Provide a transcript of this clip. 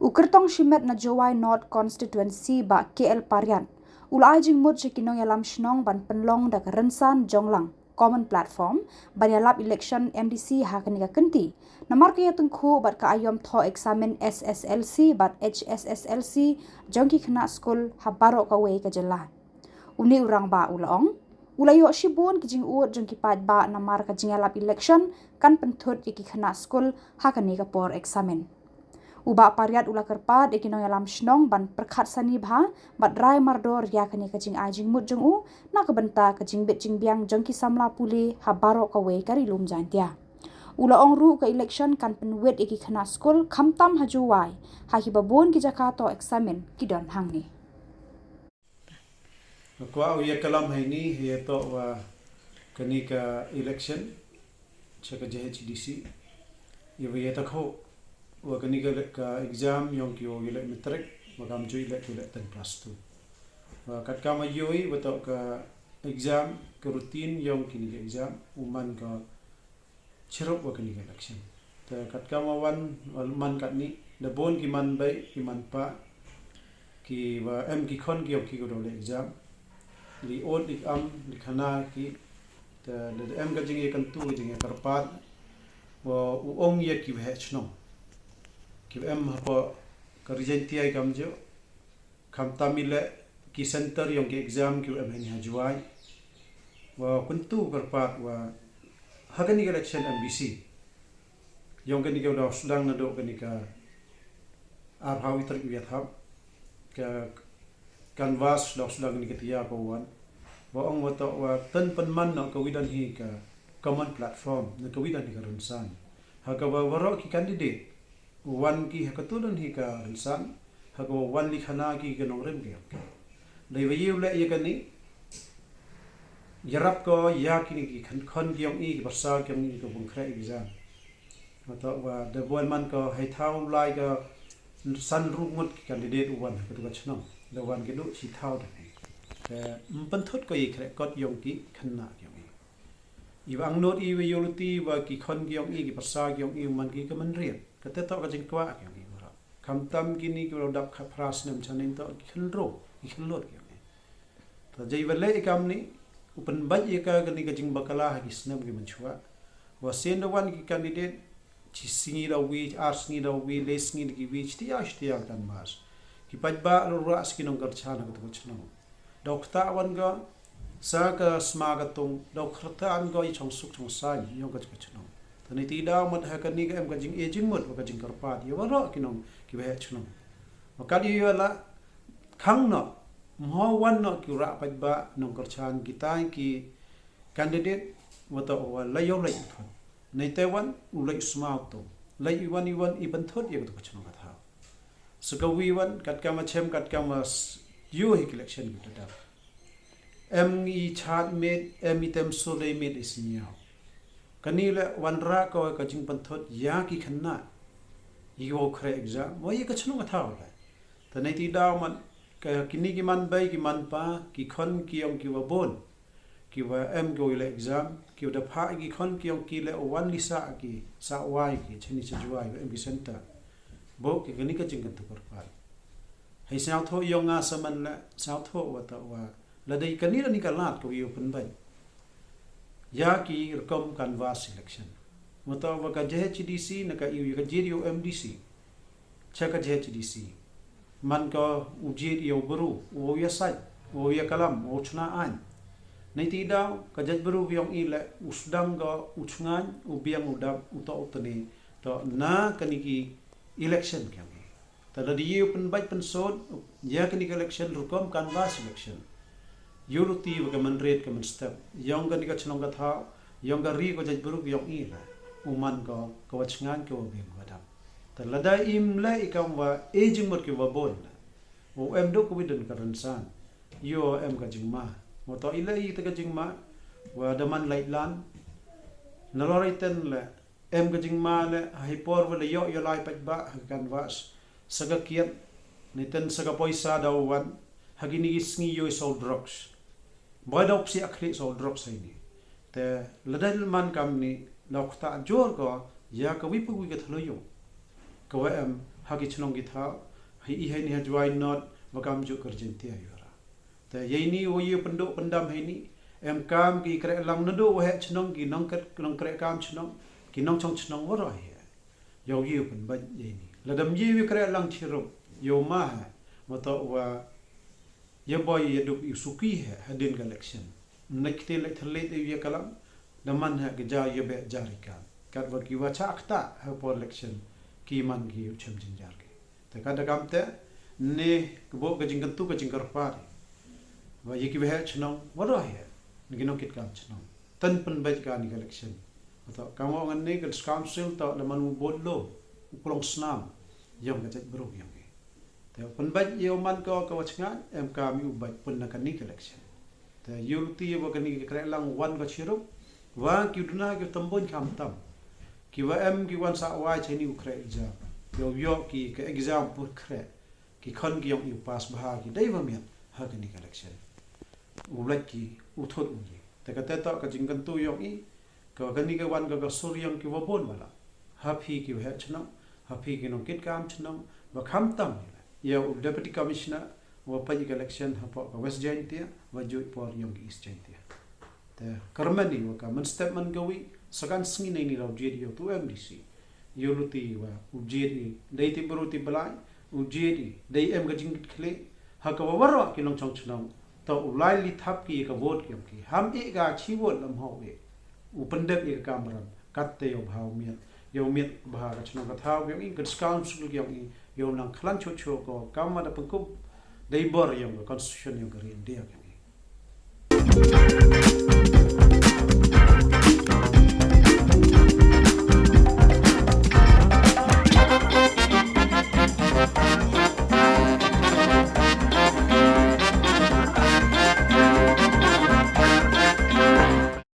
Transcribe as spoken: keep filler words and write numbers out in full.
U kyrtong shimet na Jowai North Constituency, Bah K L Pariat, u la ai jingmut sha ki nongïalam shnong ban pynlong da ka rynsan jonglang, common platform, ban ïalap election M D C ha kane ka kynti, namar ka ïatyngkhuh bad ka aïom thoh eksamin S S L C bad H S S L C jong ki khynnah skul ha baroh kawei ka jylla. Une u rangbah u la ong, u la ïoh shibun ki jingud jong ki paidbah namar ka jingïalap election kan pynthut ïa ki khynnah skul ha kane ka por eksamin. U Bah Pariat u la kyrpad ïa ki nongïalam shnong ban pyrkhat sani bha bad rai mardor ïa kane ka jingai jingmut jong u na ka bynta ka jingbit jingbiang jong ki samla pule ha baroh kawei ka Ri Lum Jaiñtia. U la ong ruh ka election kan pynwit ïa ki khynnah skul khamtam ha Jowai, ha kiba bun ki jaka thoh eksamin ki don hangne. Nga kwah u ïa kalam ha ini, ïa toh wa kani ka election sha ka J H D C, ïa wa ïa takho wa kani ka, ka exam yong ki wa ïa leh matric, wa kam ju ïa leh ki leh ten plus two. Wa kat kam ïa wa toh ka exam, ka routine yong kini ka exam u man ka chirup wa kani ka election. Te kat kam wa wan, wa man katni, da bun ki man bei, ki man pa, ki wa em ki khon ki yong ki ko dole exam. Li ot, li am, li khana ki, te da em ka jingïakyntu, jingïakyrpad wa u ong ïa ki waheh chnong. Ki wa em hapoh ka Ri Jaiñtia kam ju, khamtam ïa leh ki center yong ki exam ki wa em ha ini ha Jowai. Wa kyntu kyrpad wa ha kani ka election M D C yong kani ka daw sdang naduh kani ka arphew tarik Ïathap, ka canvass daw sdang kani ka tiar ko wan. Wa ong wa toh wa ten pynman noh ka wi don hi ka common platform, na ka wi don hi ka rynsan. Ha ka wa waroh ki candidate u wan ki ha ka tu don hi ka rynsan, ha ka wa wan li khana ki ka nongrim ki. Dei wa ïa u leh ïa kani, ïarap ko ïa kini ki khon, khon ki yong i, ki pyrsa ki yong i, ki bun khreh exam. Wa toh wa da bun man ko hei thaw lai ka san ru ngut ki candidate u wan ha ka tu ka chnong. Da wan ki duh shi thaw da ni. Ka ym pynthut ko ïa khreh kot yong ki khynnah ki yong i. I wa ang not i wa ïa u luti wa ki khon ki yong i, ki pyrsa ki yong i u man ki ka mynried. Ka te toh ka jingkwah ki yong i wa. Khamtam kini ki wa dap khatphra snem chaneng toh ki khynroo, ki khynlot ki yong i. Ta jai wa leh i kamni, u pynbeit ïa ka kani ka jingbakla ha ki snem ki mynshwa. Wa sien da wan ki candidate, chi sngi da wi, ar sngi da wi, le sngi da ki wi, shtia shtia kan mas. Ki paidbah ruh ruh sa ki nongkyrchan ha ka tu ka chnong. Daw ktah wan ko sa ka sma ka tung, daw ktah wan ko i chong suk chong saiñ yong ka tu ka chnong. Tani ti daw mat ha kani ka em ka jing e jingmut wa ka jingkyrpad ïa waroh ki nong ki waheh chnong. Wa kat ïa la khang noh, mho wan noh ki rah paidbah nongkyrchan kitai ki candidate wa toh wa la ïoh leh i thon. Nei te wan u leh sma u tung. Leh i wan i wan i pynthut ïa ka tu ka chnong ka thaw. Sa ka wi wan, kat kam wa chem, kat kam wa s-, ïoh hi ki election ki ta dap. Em i chad met, em i tem so dei met i sñiaw. Kani le wan ra ko ka jingpynthut ïa ki khynnah. Ïa ki wa khreh exam, wa ïa ka chnong ka thaw le. Ta nei ti daw man, ka kini ki man bei, ki man pa, ki khon ki yong ki wa bun. Ki wa em ki wa ïa leh exam, ki wa da phah ki khon ki yong ki le wan li sa ki, sa wai ki, chini cha Jowai, wa em ki center. Bo ki kani ka jingkyntu kyrpad. Hei sñiawthuh yong nga sa man le, sñiawthuh wa ta wa. La dei kani da ni ka lad ka wi u pynbeit. Ïa ki rukom canvass election. Wa ta wa ka J H D C na ka iw ïa ka jied ïa u M D C. Cha ka J H D C. Man ka u jied ïa u bru, u ïa sait, u ïa kalam, u chna aiñ. Nei ti daw, ka jait bru yong i le, u sdang ka u chngaiñ, u biang u dap, u toh u tne, toh na kani ki election ki yong i. Ta da di ïa u pynbeit pynsod ïa kani ka election rukom canvass election. Ïa u luti wa ka mynried ka mynstep. Yong kani ka chnong ka thaw, yong ka ri ka jait bru yong i la. U man ka, ka wa chngaiñ ka wa biang wa dap. Ta lada im le i kam wa e jingmut ki wa bun la. U em duk ka wi don ka rynsan. Ïa em ka jingma. Wa toh i le i ta ka jingma. Wa da man lait lan. Na lor i ten le. Em ka jingma le, ha i por wa la ïoh ïoh lai paidbah, ha ka canvass, sa ka kiad, ni ten sa ka poisa daw wan, ha kini ki sngi ïoh i saw drugs. Boi daw psi akhli saw drugs ha ini. Te, lada man kamni, daw kata jor ko, ïa ka wi pa wi ka thlu ïoh. Ka wa em, ha ki chnong ki thaw, ha i ha ini ha Jowai North, ba kam ju kyrjin tia ïa ra. Te ïa ini u ïa pynduh pyndam ha ini, em kam ki kreh lang naduh waheh chnong ki nong kreh, nong kreh kam chnong, ki nong chong chnong waroh hi. Ïa u ïa pynbeit ïa ini. Lada ym ïa u kreh lang chirup, ïa u ma ha, ma to wa ïa boi ïa dup ïa u suki ha, hadien ka election. Ym leit ktien leit thylliej ïa u ïa ka lang, da man ha ka ja ïa beh ja ri kam. Katba ki wa chah ktah ha por election, ki man ki ïa u chem jynjar ki. Te ka da kam te, ne ka bok ka jingkyntu ka jingkyrpad. Wa ïa ki waheh chnong, waroh ïa, ne ki nongkit kam chnong. Tan pynbeit kani ka election. Wa to, kam wa ngan ne ka District Council to, da man u bot lo, u klong snam, ïong ka jait bru ïong i. Te pynbeit ïa u man ka, ka wa chngaiñ, em kam ïa u beit pun na kani ka election. Te ïa u luti wa kani ka kreh lang wan ka chirup, wa ki u duna ki u tymbuin kham tam. Ki wa em ki wan sa wai cha ini u kreh ja. Ïa u ïoh ki ka exam pur kreh. Ki khon ki ïong i u pass bha ki dei wa miat ha kani ka election. U lait ki u thut u ngi. Te ka te to ka jingkyntu ïong i, ka wa kani ka wan ka ka sur ïong ki wa bun wa la. Ha phi ki waheh chnong, ha phi ki nongkit kam chnong, wa kham tam ïa u Deputy Commissioner, wa peit ka election hapoh ka West Jaintia, wa juh por ïong ki East Jaintia. Te kyrmen i wa ka mynstep man ka wi, sa kan sngi nei ni raw jied ïa u tu M D C. Ïa u luti wa u jied i, dei ti bru ti blai, u jied i, dei em ka jingkit khlieh, ha ka wa waroh ki nongchong chnong, to u lai li thap ki ka vote ïong ki. Ham i ka chi vote lam hau i. U pyndep i ka kamram, kat te ïa u bha u miat. Ïa u miat bha ka chnong ka thaw ïong i, ka District Council ïong i, ïa u nang khlan chuh chuh ko, kam ma da pynkup, dei bor ïong ka Constitution ïong ka ri India ïong i.